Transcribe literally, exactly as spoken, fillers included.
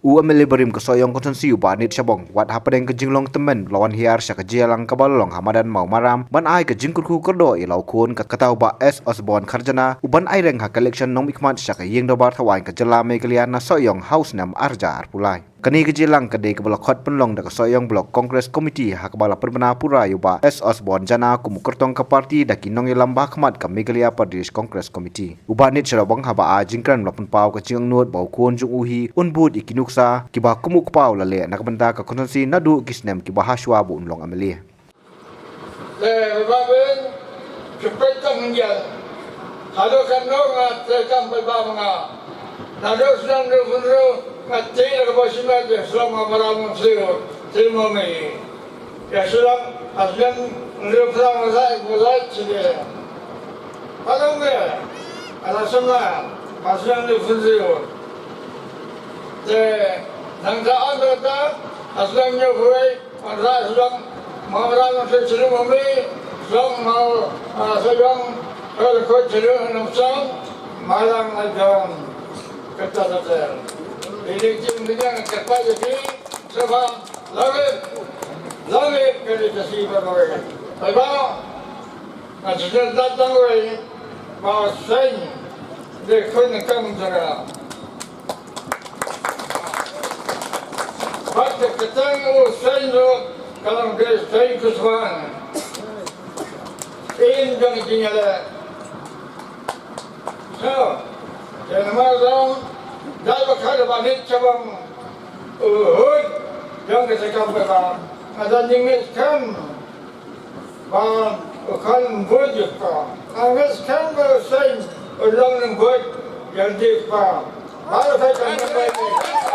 U M L A barim ka Sohiong Constituency u Bah Nit Shabong, wat hapdeng ka jinglong tymmen ba la wan hiar sha ka jingïalang kaba la long ha madan Mawmaram, ban ai ka jingkyrkhu kyrdoh ïa la u khun ka, kata u Bah S Osborne Kharjana, u ban aireng ha ka election nongmihkhmat sha ka Ïing Dorbar Thawaiñ ka jylla Meghalaya na Sohiong ha u snem arhajar arphew lai. Kane ka jingïalang ka dei kaba la khot pynlong da ka Sohiong Block Congress Committee ha kaba la pynbna pura ïa u Bah S Osborne Jana kum u kyrtong ka party da ki nongïalam ba ha khmat ka Meghalaya Pradesh Congress Committee. U Bah Nit Shabong haba ai jingkren u la pynpaw ka jingangnud ba u khun jong u hi un bud ïa ki nuksa kiba kum u kpa u la leh na ka bynta ka constituency naduh ki snem kiba ha shuwa ba un long M L A. Te ba bin, ki peit tang ngian. Haduh katno nga treikam paidbah ma nga. Naduh snem hynriew phew hynriew nga tei da kaba shimet ïa shlong Mawmaram Nongthliew, Trinbumi. Ïa shlong ha snem hynriew phra nga lait, nga lait sha ki. Palang ngi, ha snem, ha snem hynriew phew hynriew. Te nangta, nangta, ha snem hynñiewphew wei, Wanrah sdang, Mawmaram Nongthliew Trinbumi, sdang Maw, ah, sdang, eh, Laitkot Trinbumi Nongsan, Malang Laitkot. Kata kata. Ini tim dengan kata jadi, sebab langit, langit kali kasi berbagai. Sebab, nga sdang datang wei, Maw Seng, de khun kam jaga. Bad ka kyrteng u Seng ruh ka long ka Seng Kuswan. In jong i jingïaleh. So, ïa namar long, dei ba ka da ba nit chabang u hut jong ka sakam ka ba. Nga da jingngeit kam. Ba u khun bud ïa u kpa. Nga ngeit skhem ba u Seng u long nongbuit ïa u dei u kpa. Ba u Seng u long nongbuit.